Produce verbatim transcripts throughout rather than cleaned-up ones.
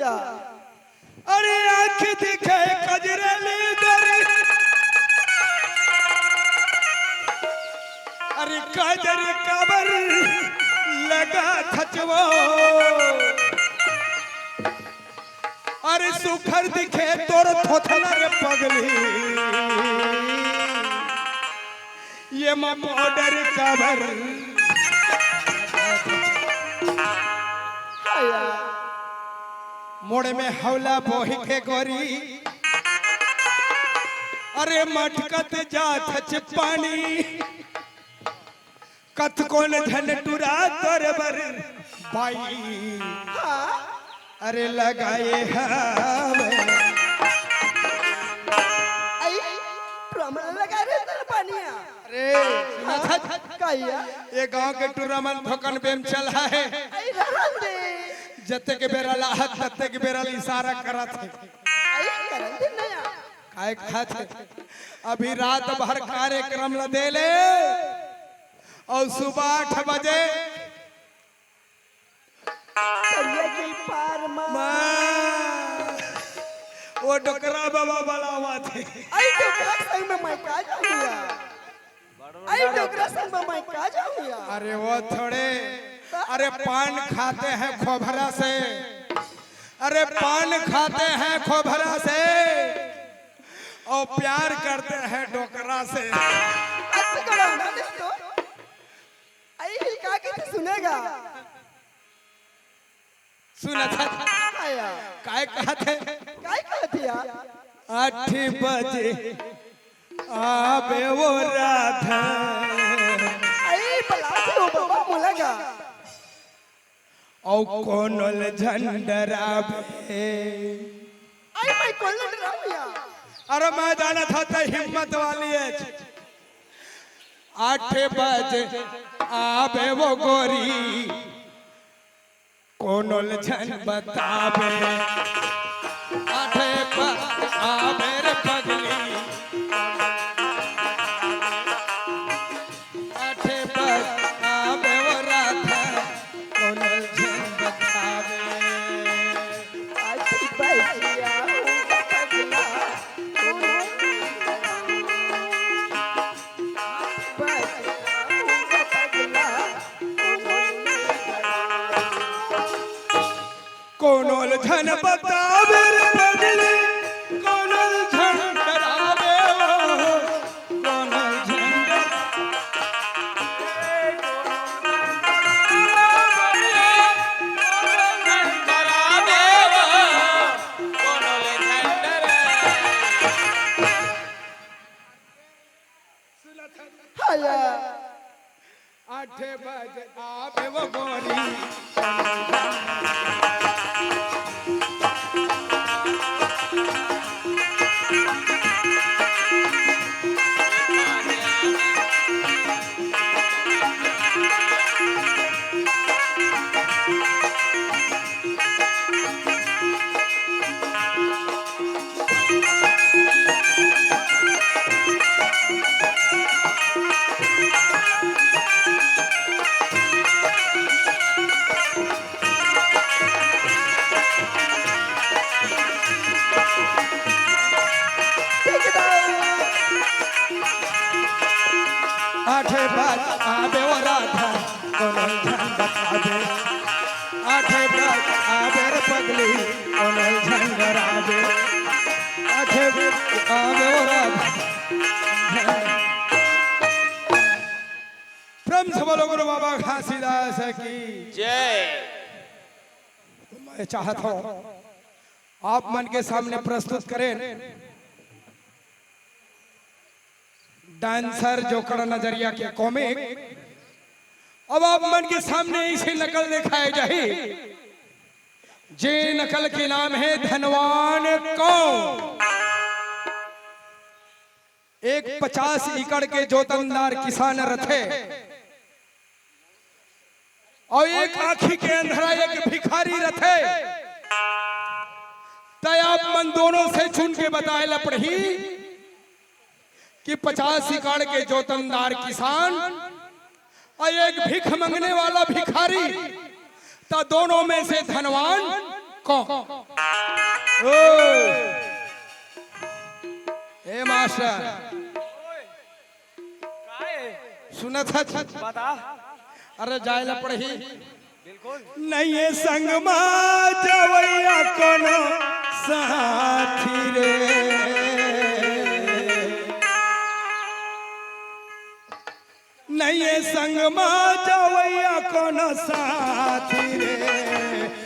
अरे आँख दिखे कजरली दरी, अरे काजर काबर लगाथच वो, अरे सुखर दिखे तोर थोथना रे पगली, ये मा पाउडर काबर। हाया। मोड़ में हौला बोही के गोरी, अरे मटकत जाथच पानी, कतकोन झन टुरा तोर बर बाई। हाँ। अरे लगाए हवे। आई, टुरा मन लगा रे तोर पानिया। अरे, सुना था? कहिया? ये गांव के टुरा मन थोकन बेम चल है। आई, रहन दे। जत्ते के बेरा लाहत, तत्ते के बेरा इशारा करत है। आई, करन दे नया। काय खात है? अभी रात भर कार्यक्रम ल दे ले। अउ सुबह आठ बजे तरिया के पार म। माँ, वो डोकरा बाबा बलावत हे। अई डोकरा संग में मैं का जाऊँ या? अई डोकरा संग में मैं का जाऊँ या? अरे वो थोड़े, अरे पान खाते हैं खोभरा से, अरे पान खाते हैं खोभरा से, और प्यार करते हैं डोकरा से। अच्छा, करो ना दोस्तों। अई हिल का कथे सुनेगा? सुनत हस? आया। काय कहत हे? काय कहत हे यार? आठ बजे आबे वो राधा। अई बला दे वो बाबा मोला गा। अउ कोनो ल झन डराबे। अई मैं कोन ल डराबे यार? अरे मैं जानत हँव तैं हिम्मत वाली हे। आठ बजे आबे वो गोरी, कोनो ल झन बताबे। आठ बजे आबे रे पगली, आठ बजे आबे वो राधा, कोनो ल झन बताबे। आठ बजे आबे पगला, कोनो ल झन बताबे। कोनो ल झन बताबे रे पगली, कोनो ल झन डराबे वो, कोनो ल झन डराबे। सुनत हस? हया। आठ बजे आबे वो गोरी। आठ बजे आबे वो राधा, कोनो ल झन बताबे। आठ बजे आबे रे पगली, कोनो ल झन डराबे। आठ बजे आबे वो राधा। प्रेम से बोलो गुरु बाबा घासीदास की। जय। मैं चाहत हँव आप मन के सामने प्रस्तुत करें डांसर जोकड़ा नजरिया के कॉमिक। अब आप मन के सामने ऐसे नकल दिखाए जाही, जे नकल के नाम हे धनवान कौन। एक पचास एकड़ के जोतनदार किसान रथे, अउ एक आँखी के अंधरा एक भिखारी रथे। तय आप मन दोनों से चुन के बताए ला पड़ही कि पचास एकड़ के जोतनदार किसान अउ एक भीख मंगने वाला भिखारी, त दोनों में से धनवान कौन? ओ, ए मास्टर, काय? सुनत हच? बता। अरे जाय ला पड़ही। बिल्कुल। नइये संग मा जवइया कोनो साथी रे। नइये संग मा जवइया कोनो साथी रे।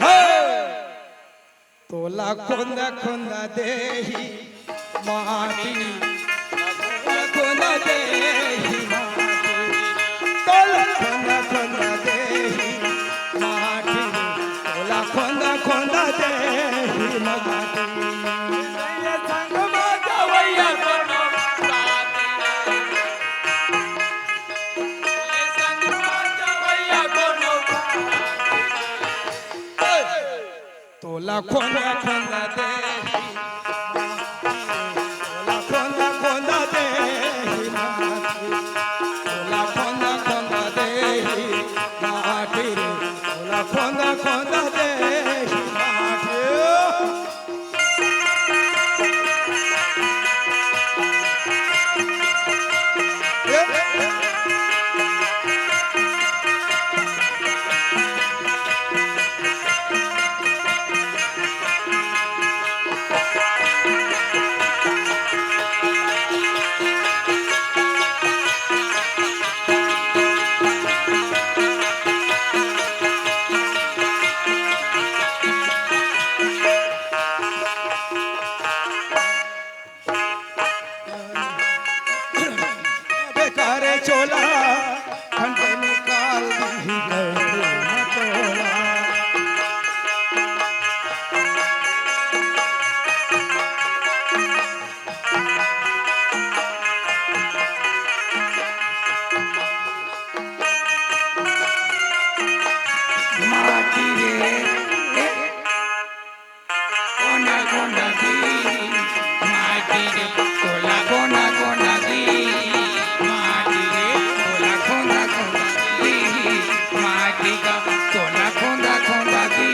हे! तोला खोंदा खोंदा देही माटी, खोंदा खोंदा देही माटी, तोला खोंदा खोंदा देही माटी, तोला खोंदा खोंदा देही माटी। ये संग मा जवइया कोनो साथी रे। ये संग मा जवइया कोनो साथी रे। तोला खोंदा खोंदा देही, तोला खोंदा खोंदा देही माटी, तोला खोंदा खोंदा देही माटी, तोला खोंदा खोंदा देही माटी। बेकारे चोला, घंटे निकाल दी गए थे मटोला। माटी रे, ए, कोना कोना दी, माटी रे, तोला कोना कोना दी, माटी रे, तोला कोना कोना दी, माटी का, तोला कोना कोना दी,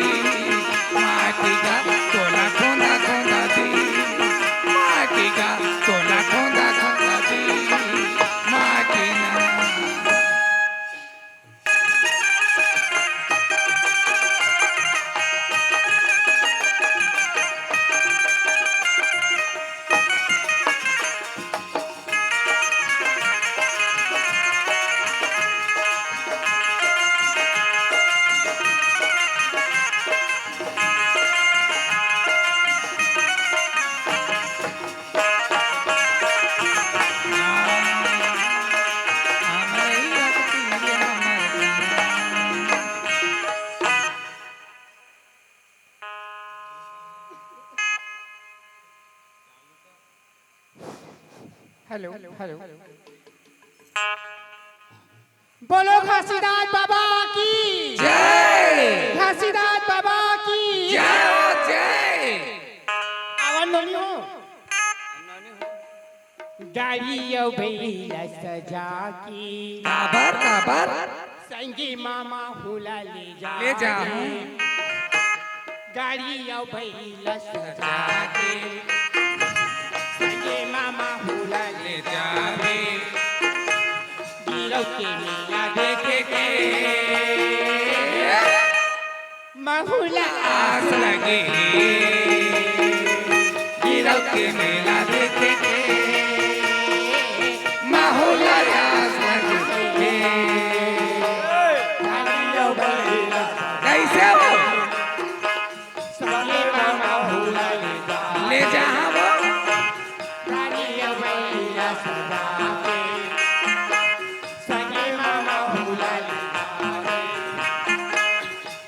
माटी का, तोला कोना कोना दी, माटी का, तोला कोना कोना दी, माटी ना। Hello, hello. बोलो घासीदास बाबा की। जय। घासीदास बाबा की। जय हो, जय। आवाज नोनी हो। गाड़ी अउ बइला सजा के। काबर, काबर? संगी मामा हुला ले जा। ले जाहूं। गाड़ी अउ बइला सजा के। संगी मामा हुला ले जावे। गिरौते मेला देखे के। महू ला आस लगे हे, गिरौते मेला देखे के, महू ला आस लगे हे। कइसे हो? ले जा वो।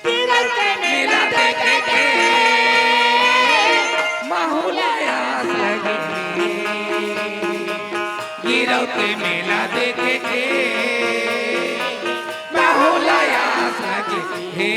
गिरौते मेला देखे के, महू ला आस लगे हे। गिरौते मेला देखे के, महू ला आस लगे हे।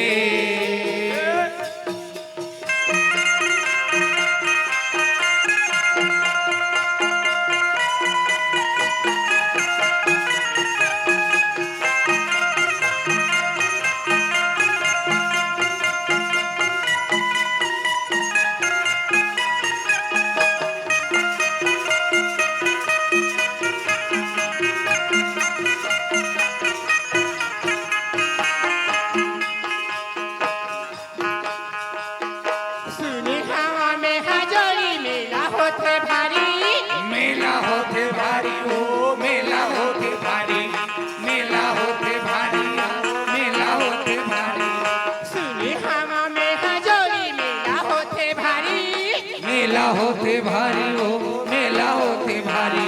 मेला होथे भारी ओ, मेला होथे भारी,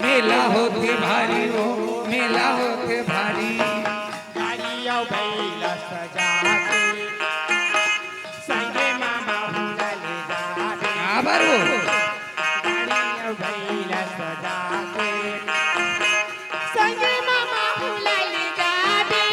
मेला होथे भारी ओ, मेला होथे भारी। गाड़ी अउ बइला सजा के, संगे मामा हुला ले जाबे। हाँ, बारू। गाड़ी अउ बइला सजा के, संगे मामा हुला ले जाबे।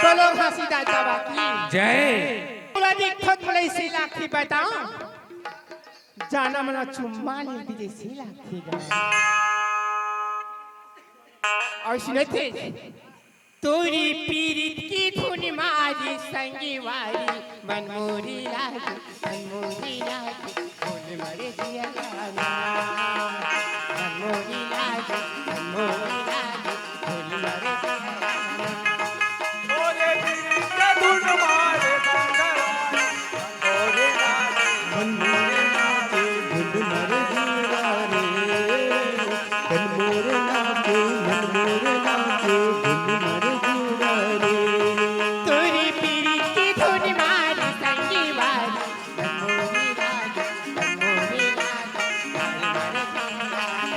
बोलो घासीदास बाबा की जय। मोला दिखत मोला अइसे लागथे बताओ, जाना मन ला चुम्मा ले बिदेसी लागथे गा। अउ सुनथे, तोरी पीरित के धुन मारे संगवारी, मन मोरे लागे, मन मोरे लागे, बोल मरे जिया लागे। मन मोरे लागे, मन मोरे लागे, बोल मरे जिया लागे। तोरे पीरित के धुन मारे संगवारी, मन मोरे नाचे, धुन मर जीवा रे। तन मोरे नाचे, मन मोरे नाचे, धुन मर जीवा रे। तोरे पीरित के धुन मारे संगवारी, मन मोरे नाचे, मन मोरे नाचे, धुन मर जीवा रे।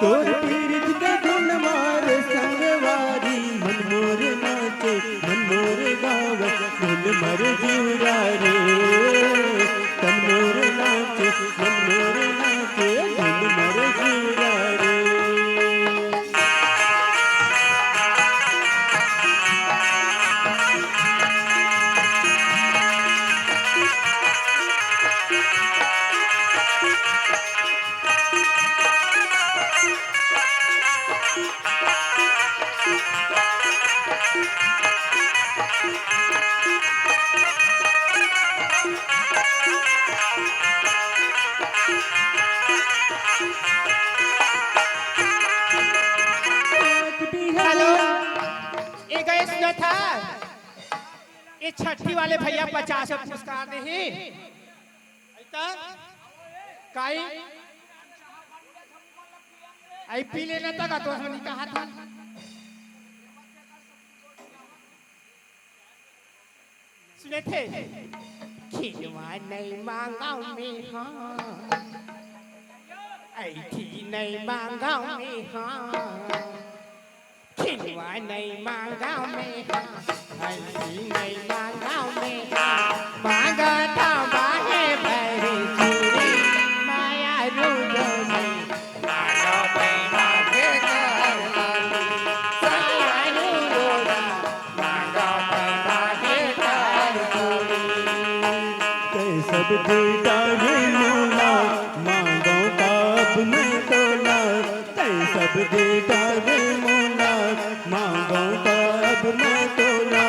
तोर पीरित के धुन मारे संगवारी, मन मोर नाचे, मन मोर गावे, धुन मर जीवा रे। तन मोर नाचे, मन मोर नाचे, धुन मर जीवा रे। हेलो, ए गए सुनत हा, ए छट्ठी वाले भैया पचास रुपये पुरस्कार देही। अइता काई आई पी लेना तक तो हम नहीं कहा था। सुनथे, खिलवा नहीं मांगा में हाँ, ऐठी नहीं मांगा में हाँ, खिलवा नहीं मांगा में हाँ, ऐठी नहीं मांगा में हाँ, मांगा था बाहे बहरी चूड़ी, माया रू जोड़ी। तै सब दे डारे मोला, मांगो ताप मैं तोला। तै सब दे डारे मोला, मांगो ताप मैं तोला।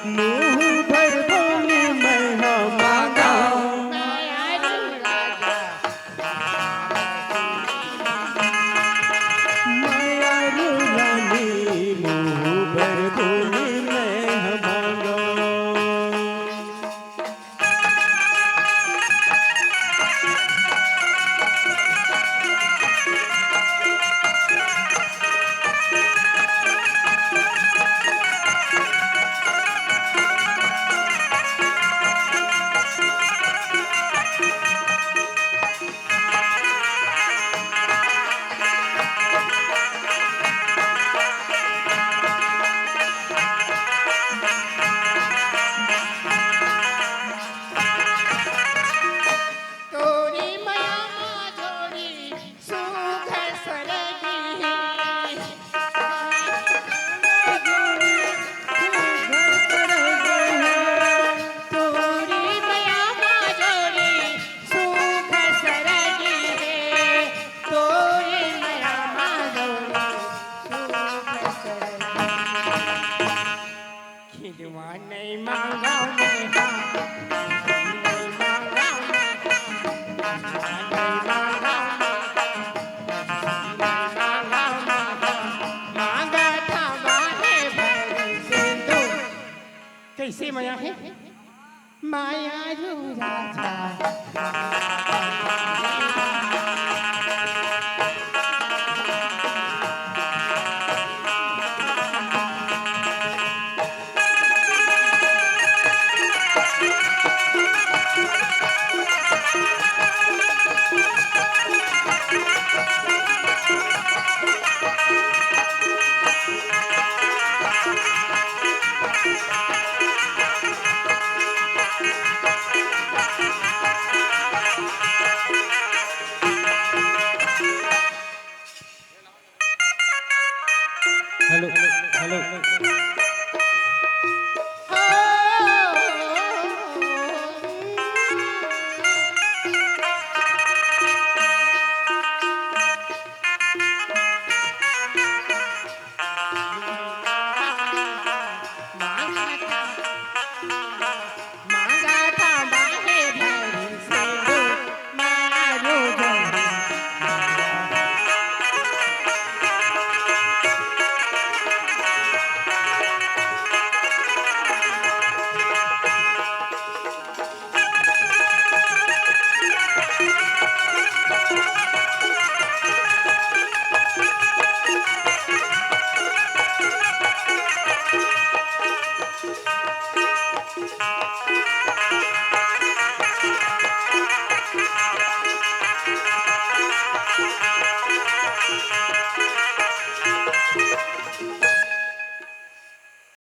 मुंह भर बोली मैं हाँ मांगा। माया रो रानी मुंह भर बोली मैं हमारा।